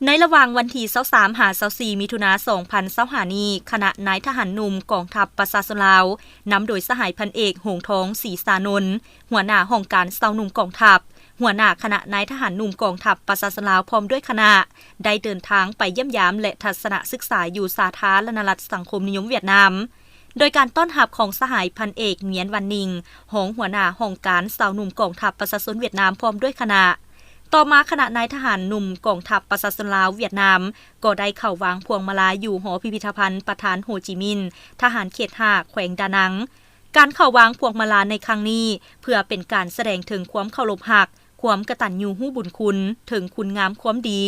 ໃນລະຫວ່າງວັນທີຊາວສາມ ຫາ ຊາວສີ່ ມິຖຸນາ ສອງພັນຊາວຫ້ານີ້, ຄະນະນາຍທະຫານໜຸ່ມກອງທັບປະຊາຊົນລາວ, ນຳໂດຍສະຫາຍພັນເອກ ຫົງທອງ ສີສານົນ, ຫົວໜ້າຫ້ອງການຊາວໜຸ່ມກອງທັບ, ຫົວໜ້າຄະນະນາຍທະຫານໜຸ່ມກອງທັບປະຊາຊົນລາວ ພ້ອມດ້ວຍຄະນະ ໄດ້ເດີນທາງໄປຢ້ຽມຢາມ ແລະ ທັດສະນະສຶກສາຢູ່ສາທາລະນະລັດສັງຄົມນິຍົມຫວຽດນາມ. ໂດຍການຕ້ອນຮັບຂອງສະຫາຍພັນເອກ ຫງຽນ ວັນນິງ, ຮອງຫົວໜ້າຫ້ອງການຊາວໜຸ່ມກອງທັບປະຊາຊົນຫວຽດນາມ ພ້ອມດ້ວຍຄະນະ. ຕໍ່ມາຄະນະນາຍທະຫານໜຸ່ມກອງທັບປະຊາຊົນລາວຫວຽດນາມ ກໍໄດ້ເຂົ້າວາງພວງມາລາຢູ່ຫໍພິພິທະພັນປະທານໂຮຈິມິນ ທະຫານເຂດຫ້າ ແຂວງດານັງ. ການເຂົ້າວາງພວງມາລາໃນຄັ້ງນີ້ ເພື່ອເປັນການສະແດງເຖິງຄວາມເຄົາລົບຮັກ, ຄວາມກະຕັນຍູຮູ້ບຸນຄຸນ, ເຖິງຄຸນງາມຄວາມດີ,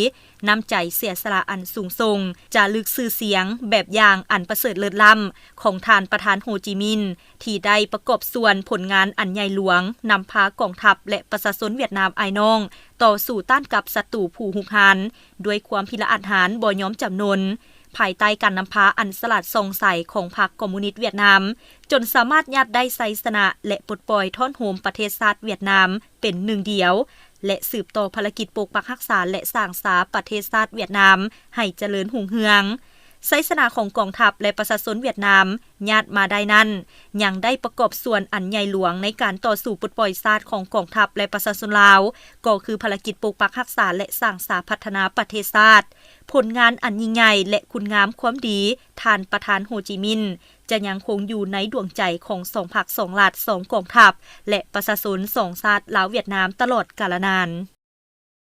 ນ້ຳໃຈເສຍສະຫຼະອັນສູງສົ່ງ, ຈາລຶກຊື່ສຽງ, ແບບຢ່າງອັນປະເສີດເລີດລ້ຳ ຂອງທ່ານປະທານໂຮຈິມິນ ທີ່ໄດ້ປະກອບສ່ວນຜົນງານອັນໃຫຍ່ຫຼວງ, ນຳພາກອງທັບ ແລະ ປະຊາຊົນຫວຽດນາມອ້າຍນ້ອງ ຕໍ່ສູ້ຕ້ານກັບສັດຕູຜູ້ຮຸກຮານ ດ້ວຍຄວາມພິລະອາດຫານບໍ່ຍອມຈຳນົນ, ພາຍໃຕ້ການນຳພາອັນສະຫຼາດສ່ອງໃສຂອງພັກຄອມມູນິດຫວຽດນາມ, ຈົນສາມາດຍາດໄດ້ໄຊຊະນະ ແລະ ປົດປ່ອຍທ້ອນໂຮມປະເທດຊາດຫວຽດນາມເປັນໜຶ່ງດຽວ ແລະ ສືບຕໍ່ພາລະກິດປົກປັກຮັກສາ ແລະ ສ້າງສາປະເທດຊາດຫວຽດນາມໃຫ້ຈະເລີນຮຸ່ງເຮືອງ. ໄຊຊະນະຂອງກອງທັບ ແລະ ປະຊາຊົນຫວຽດນາມຍາດມາໄດ້ນັ້ນ ຍັງໄດ້ປະກອບສ່ວນອັນໃຫຍ່ຫຼວງໃນການຕໍ່ສູ້ປົດປ່ອຍຊາດຂອງກອງທັບ ແລະ ປະຊາຊົນລາວ, ກໍຄືພາລະກິດປົກປັກຮັກສາ ແລະ ສ້າງສາພັດທະນາປະເທດຊາດ. ຜົນງານອັນຍິ່ງໃຫຍ່ ແລະ ຄຸນງາມຄວາມດີ ທ່ານປະທານໂຮຈິມິນ ຈະຍັງຄົງຢູ່ໃນດວງໃຈຂອງສອງພັກ, ສອງລັດ, ສອງກອງທັບ ແລະ ປະຊາຊົນສອງຊາດລາວຫວຽດນາມຕະຫຼອດກາລະນານ.